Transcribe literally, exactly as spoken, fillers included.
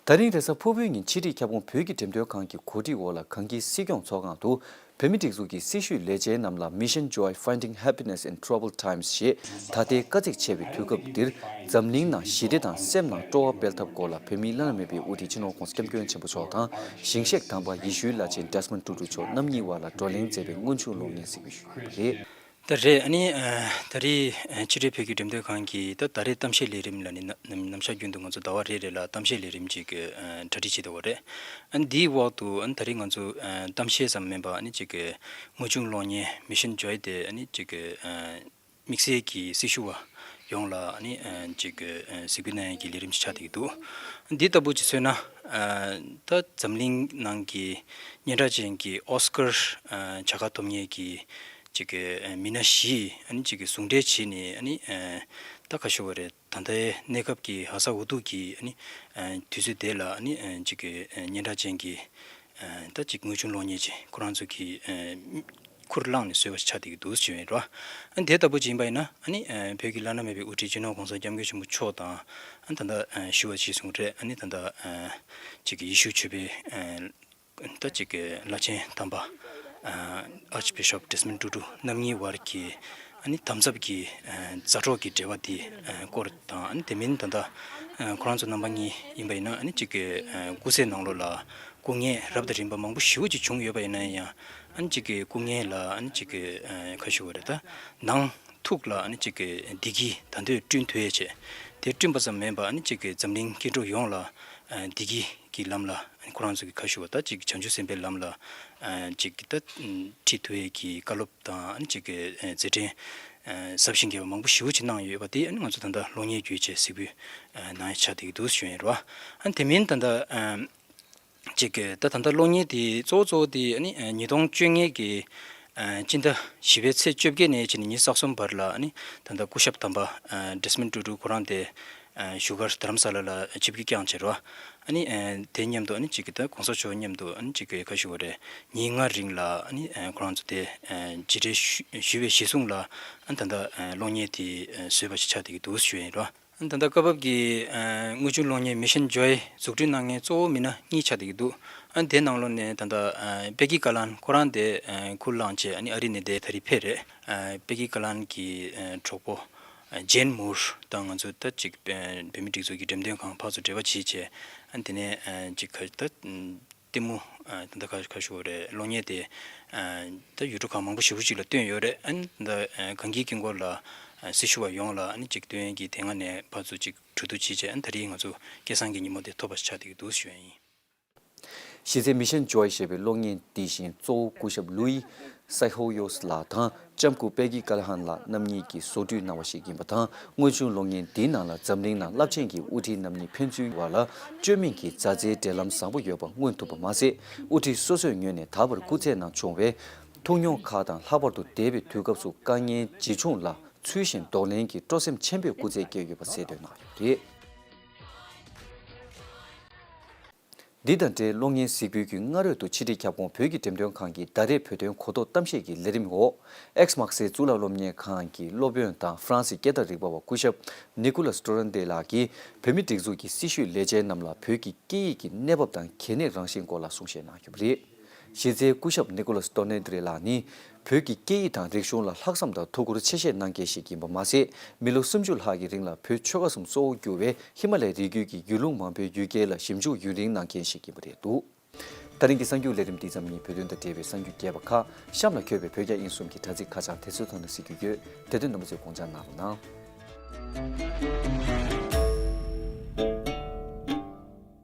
ད་རིང་རེས་གཟའ་ཕུར་བུའི་ཉིན་ཕྱི་དྲིལ་ཁྱབ་ཁོངས་བོད་ཀྱི་འགྲེམས་སྟོན་ཁང་གི་གོ་སྒྲིག་འོག་ལ་གངས་སྐྱིད་སྲིད་སྐྱོང་ཚོགས་ཁང་དུ་བོད་མིའི་སྒྲིག་འཛུགས་ཀྱི་སྲི་ཞུའི་ལས་བྱེད་རྣམས་ལ་Mission Joy Finding Happiness in Troubled Times ཞེས་ད་ལྟའི་དཀའ་ཚེགས་ཆེ་བའི་དུས་སྐབས་འདིར་འཛམ་གླིང་ནང་ཞི་བདེ་དང་སེམས་ནང་སྤྲོ་བ་སྤེལ་ཐབས་སྐོར་ལ་བོད་མིའི་བླ་ན་མེད་པའི་དབུ་ཁྲིད་སྤྱི་ནོར་༸གོང་ས་༸སྐྱབས་མགོན་ཆེན་པོ་མཆོག་དང་ཞིང་གཤེགས་དམ་པ་ཡེ་ཤུའི་བླ་ཆེན་Desmond Tutu མཆོག་རྣམ་གཉིས་དབར་ལ་བགྲོ་གླེང་མཛད་པའི་དངོས་བྱུང་གློག་བརྙན་གཟིགས་འབུལ་ཞུས་ཡོད་པ་རེད། ད་རེད། ཨ་ནི་ཨ་ད་རེས་ཨ་ཕྱི་དྲིལ་བོད་ཀྱི་འགྲེམས་སྟོན་ཁང་གིས་ད་ད་རེས་གཏམ་བཤད་ལས་རིམ་ལ་ནི་ནམ་ནམ་ཞག་རྒྱུན་དུ་ང་ཚོ་ཟླ་བ་རེ་རེ་ལ་གཏམ་བཤད་ལས་རིམ་ཅིག་གི་ཨ་གྲ་སྒྲིག་བྱེད་བསྡད་ཡོད་རེད། ཨ་ནི་འདིའི་འོག་ཏུ་ཨ་ནི་ད་རེས་ང་ཚོ་ཨ་གཏམ་བཤད་ཙམ་མིན་པ་ཨ་ནི་ཅིག་གི་དངོས་བྱུང་གློག་བརྙན་Mission Joy དེ་ཨ་ནི་ཅིག་གི་ཨ་དམིགས་བསལ་གྱི་སྲི་ཞུ་བ་ཡོངས་ལ་ཨ་ནི་ཨ་ཅིག་གི་ཨ་གཟིགས་འབུལ་གནང་ཡས་ཀྱི་ལས་རིམ་ཅིག་ཆགས་བསྡད་ཀྱི་འདུག་འདི་ལྟ་བུ་ཅིག་མཚོན་ན་ཨ་ད་འཛམ་གླིང་ནང་གི་སྙན་གྲགས་ཅན་གྱི་ཨོ་སི་ཀར་ཨ་བྱ་དགའ་ཐོབ་མཁན་གྱི་ཅིག་གི་ཨ་མི་སྣ་བཞི་ཨ་ནི་ཅིག་གི་ཟུང་འབྲེལ་བྱས་ནས་ཨ་ནི་ཨ་ད་ག་ཞུ་བ་རེད། ད་ལྟའི་གནས་སྐབས་ཀྱི་ཧ་སག་འུ་ཐུག་གི་ཨ་ནི་ཨ་དུས་ཚོད་དེ་ལ་ཨ་ནི་ཨ་ཅིག་གི་ཨ་སྙན་གྲགས་ཅན་གྱི་ཨ་ད་ཅིག་དངོས་བྱུང་གློག་བརྙན་ཅིག་ཁོ་རང་ཚོ་གི་ཨ་ཁུར་བླངས་ནས་བཟོས་པ་ཞིག་ཆགས་བསྡད་ཀྱི་འདུག་ཞུ་ཡིན་རོ། ཨ་ནི་དེ་ལྟ་བུ་ཅིག་ཡིན་པ་ཡིན་ན་ཨ་ནི་ཨ་བོད་ཀྱི་བླ་ན་མེད་པའི་དབུ་ཁྲིད་སྤྱི་ནོར་༸གོང་ས་༸སྐྱབས་མགོན་ཆེན་པོ་མཆོག་དང་ཨ་ད་ལྟ་ཨ་ཞུ་བ་ཅིག་གསུངས་རེད། ཨ་ནི་ད་ལྟ་ཨ་ཅིག་གི་ཡེ་ཤུ་ཆོས་པའི་ཨ་ད་ཅིག་གི་བླ་ཆེན་དམ་པ་ཨ་Archbishop Desmond Tutu རྣམ་གཉིས་བར་གྱི་ཨ་ནི་དམ་ཟབ་ཀྱི་ཨ་མཛའ་གྲོགས་ཀྱི་འབྲེལ་བ་དེ་ཨ་སྐོར་དང་ཨ་ནི་དེ་མིན་ད་ལྟ་ཨ་ཁོ་རང་ཚོ་རྣམ་པ་གཉིས་ཡིན་པ་ཡིན་ན་ཨ་ནི་ཅིག་གི་ཨ་སྐུ་ཚེ་ནང་ལོགས་ལ་སྐུ་ངལ་རབ་དང་རིམ་པ་མང་པོ་ཞེ་པོ་ཅིག་བྱུང་ཡོད་པ་ཡིན་ན་ཡང་ཨ་ནི་ཅིག་གི་སྐུ་ངལ་ལ་ཨ་ནི་ཅིག་གི་ཨ་ཁ་ཞུ་བ་རེད། ད་ནང་ཐུགས་ལ་ཨ་ནི་ཅིག་གི་བདེ་སྐྱིད་ད་འདོད་བསྐྲུན་ཐུབ་ཡས་བྱས། དེ་བསྐྲུན་པ་ཙམ་མིན་པ་ཨ་ནི་ཅིག་གི་འཛམ་གླིང་སྐྱེ་འགྲོ་ཡོངས་ལ་ཨ་བདེ་སྐྱིད་ཀྱི་ལམ་ལ་ཨ་ནི་ཁོ་རང་ཚོ་གི་ཁ་ཞུ་བ་ད་ཅིག་བྱང་ཆུབ་སེམས་དཔའི་ལམ་ལ་ཨ་ཅིག་གི་ད་ཁྲིད་ཐུབ་ཡས་ཀྱི་བཀའ་སློབ་དང་ཨ་ནི་ཅིག་གི་ཨ་མཛད་འཕྲིན་ཨ་ཟབ་ཞིང་རྒྱས་པ་མང་པོ་ཞེ་པོ་ཅིག་གནང་ཡོད་པ་དེ་ཨ་ནི་ང་ཚོ་ད་ལྟ་གློག་བརྙན་བརྒྱུད་བྱས་གཟིགས་འབུལ་ཨ་གནང་ཡས་ཆགས་བསྡད་ཀྱི་འདུག་ཞུ་ཡིན་རོ། ཨ་ནི་དེ་མིན་ད་ལྟ་ཨ་ཅིག་གི་ད་ད་ལྟ་གློག་བརྙན་དེ་གཙོ་བོ་གཙོ་བོ་དེ་ཨ་ནི་ཨ་ཉིས་སྟོང་བཅོ་ལྔ་གི་ཨ་སྤྱི་ཟླ་བཞི་པའི་ཚེས་བཅོ་བརྒྱད་ནས་བྱས་ནས་ཉི་ཤུ་རྩ་གསུམ་བར་ལ་ཨ་ནི་ད་ལྟ་སྐུ་ཞབས་དམ་པ་ཨ་Desmond Tutu ཁོ་རང་དེ་ཨ་བཞུགས་སྒར་རྡ་རམ་ས་ལ་ལ་ཆིབས་བསྒྱུར་བསྐྱངས་བྱས་རོ། ཨ་ནི་ཨ་དེ་མཉམ་དུ་ཨ་ནི་ཅིག་གི་ད་གོང་ས་མཆོག་མཉམ་དུ་ཨ་ནི་ཅིག་གི་ག་ཞུ་བ་རེད། ཉིན་ལྔ་རིང་ལ་ཨ་ནི་ཨ་ཁོ་རང་ཚོ་དེ་ཨ་མཇལ་འཕྲད་ཞུ་ཞུས་པའི་གཞི་བཟུང་ལ་ཨ་ནི་ད་ལྟ་ཨ་གློག་བརྙན་དེ་ཨ་བཟོས་པ་ཞིག་ཆགས་བསྡད་ཀྱི་འདུག་ཞུ་ཡིན་རོ། ད་ལྟ་སྐབས་བབ་ཀྱི་ཨ་དངོས་བྱུང་གློག་བརྙན་Mission Joy འཛུགས་སྐྲུན་གནང་མཁན་གཙོ་བོ་མི་སྣ་གཉིས་ཆགས་བསྡད་ཀྱི་འདུག་ཨ་དེ་ནང་ལོགས་ནས་ད་ལྟ་ཨ་པེ་ཀི་ཀ་ལན་ཁོ་རང་དེ་ཨ་ཁུར་བླངས་བྱས་ཨ་ནི་ཨ་རི་ནས་དེ་ད་རེས་ཕེབས་རེད། ཨ་པེ་ཀི་ཀ་ལན་གྱི་ཨ་གྲོགས་པོ་ཨ་Jane Moore དང་ང་ཚོ་ད་ཅིག་ཨ་བོད་མིའི་སྒྲིག་འཛུགས་ཀྱི་འགྲེམས་སྟོན་ཁང་ཕར་ཚུར་འབྲེལ་བ་བྱས་བྱས་ཨ་དེ་ནས་ཨ་ཅིག་ག་ད་ལྟད་མོ་ཨ་ད་ལྟ་ཁ་ཁ་ཞུ་བ་རེད། གློག་བརྙན་དེ་ཨ་ད་ཡུལ་གྲུ་ཁག་མང་པོ་ཞེ་པོ་ཅིག་ལ་བཏོན་ཡོད་རེད། ཨ་ནི་ད་ཨ་གངས་སྐྱིད་དཀྱིལ་འཁོར་ལ་ཨ་སྲི་ཞུ་བ་ཡོངས་ལ་ཨ་ནི་ཅིག་སྟོན་གྱི་དེ་སྔ་ནས་ཕར་ཚུར་ཅིག་གྲོས་བསྡུར་བྱས་བྱས་ཨ་ནི་ད་རེས་ང་ཚོ་སྐལ་བཟང་གི་ཉིན་མོ་དེ་ཐོབ་པ་ཆགས་བསྡད་ཀྱི་འདུག་ཞུ་ཡ་ཡིན། གཞི་རྩའི་Mission Joy ཞེས་པའི་གློག་བརྙན་འདི་བཞིན་གཙོ་བོ་སྐུ་ཞབས་ལུའི་སའི་ཧོ་ཡོས་ལགས་དང་ལྕམ་སྐུ་པེ་ཀི་ཀ་ལ་ཧན་ལགས་རྣམ་གཉིས་ཀྱིས་བཟོ་སྐྲུན་གནང་བ་ཞིག་ཡིན་པ་དང་། དངོས་བྱུང་གློག་བརྙན་འདིའི་ནང་ལ་འཛམ་གླིང་ནང་རླབས་ཆེན་གྱི་དབུ་ཁྲིད་རྣམ་གཉིས་ཕན་ཚུན་བར་ལ་བཅོས་མིན་གྱི་མཛའ་བརྩེའི་འབྲེལ་ལམ་བཟང་པོ་ཡོད་པ་མངོན་ཐུབ་པ་མ་ཟད། དབུ་ཁྲིད་སོ་སོའི་ངོས་ནས་ད་བར་སྐུ་ཚེ་ནང་བྱུང་བའི་ཐུགས་མྱོང་ཁག་དང་། ལྷག་པར་དུ་འདས་པའི་དུས་སྐབས་སུ་དཀའ་ངལ་ཇི་བྱུང་ལ་ཚུལ་བཞིན་གདོང་ལེན་གྱིས་སྤྲོ་སེམས་ཆེན་པོས་སྐུ་ཚེ་བསྐྱལ་ཡོད་པ་གསལ་སྟོན་གནང་ཡོད་པ་རེད། འདི་དང་འབྲེལ་གློག་བརྙན་གཟིགས་འབུལ་གྱི་སྔ་རོལ་དུ་ཕྱི་དྲིལ་ཁྱབ་ཁོངས་བོད་ཀྱི་འགྲེམས་སྟོན་ཁང་གིས་ཟླ་རེའི་བོད་དོན་གོ་རྟོགས་གཏམ་བཤད་ཀྱི་ལས་རིམ་འོག་ཨེག་སི་དམག་སའི་གཙུག་ལག་སློབ་གཉེར་ཁང་གི་སློབ་དཔོན་དང་ཧྥ་རན་སིའི་སྐད་བརྡ་རིག་པ་བ་སྐུ་ཞབས་ནི་ཀུ་ལ་སི་ཏོ་རན་ཏེ་ལགས་ཀྱིས་བོད་མིའི་སྒྲིག་འཛུགས་ཀྱི་སྲི་ཞུའི་ལས་བྱེད་རྣམས་ལ་བོད་ཀྱི་སྐད་ཡིག་གི་གནས་བབ་དང་གལ་གནད་རང་བཞིན་སྐོར་ལ་གསུང་བཤད་གནང་ཡོད་པ་རེད། གཞི་རྩའི་སྐུ་ཞབས་ནི་ཀུ་ལ་སི་ཏོ་ནེ་ཏྲེ་ལགས་ནི་བོད་ཀྱི་སྐད་ཡིག་དང་རིག་གཞུང་ལ་ལྷག་བསམ་དང་ཐུགས་ཁུར་ཆེ་བཞེས་གནང་མཁན་ཞིག་ཡིན་པ་མ་ཟད། མི་ལོ་སུམ་ཅུ་ལྷག་གི་རིང་ལ་བོད་ཆོལ་ཁ་གསུམ་གཙོ་བོ་གྱུར་བའི་ཧི་མ་ལའི་རི་རྒྱུད་ཀྱི་ཡུལ་ལུང་མང་པོའི་ཡུལ་སྐད་ལ་ཞིབ་འཇུག་ཡུན་རིང་གནང་མཁན་ཞིག་ཡིན་པ་རེད་འདུག་ད་རིང་གི་གསར་འགྱུར་ལས་རིམ་འདི་ཙམ་ཡིན། བོད་དོན་དང་འབྲེལ་བའི་གསར་འགྱུར་རྒྱས་པ་ཁག་གཤམ་ལ་འཁོད་པའི་བོད་རྒྱ་དབྱིན་གསུམ་གྱི་དྲ་ཚིགས་ཁ་བྱང་དེ་ཚོའི་ཐོག་ནས་གཟིགས་རྒྱུ་ཡོད། དེ་དོན་རྣམ་པ་ཚོས་དགོངས་འཇགས་གནང་རོགས་གནང་།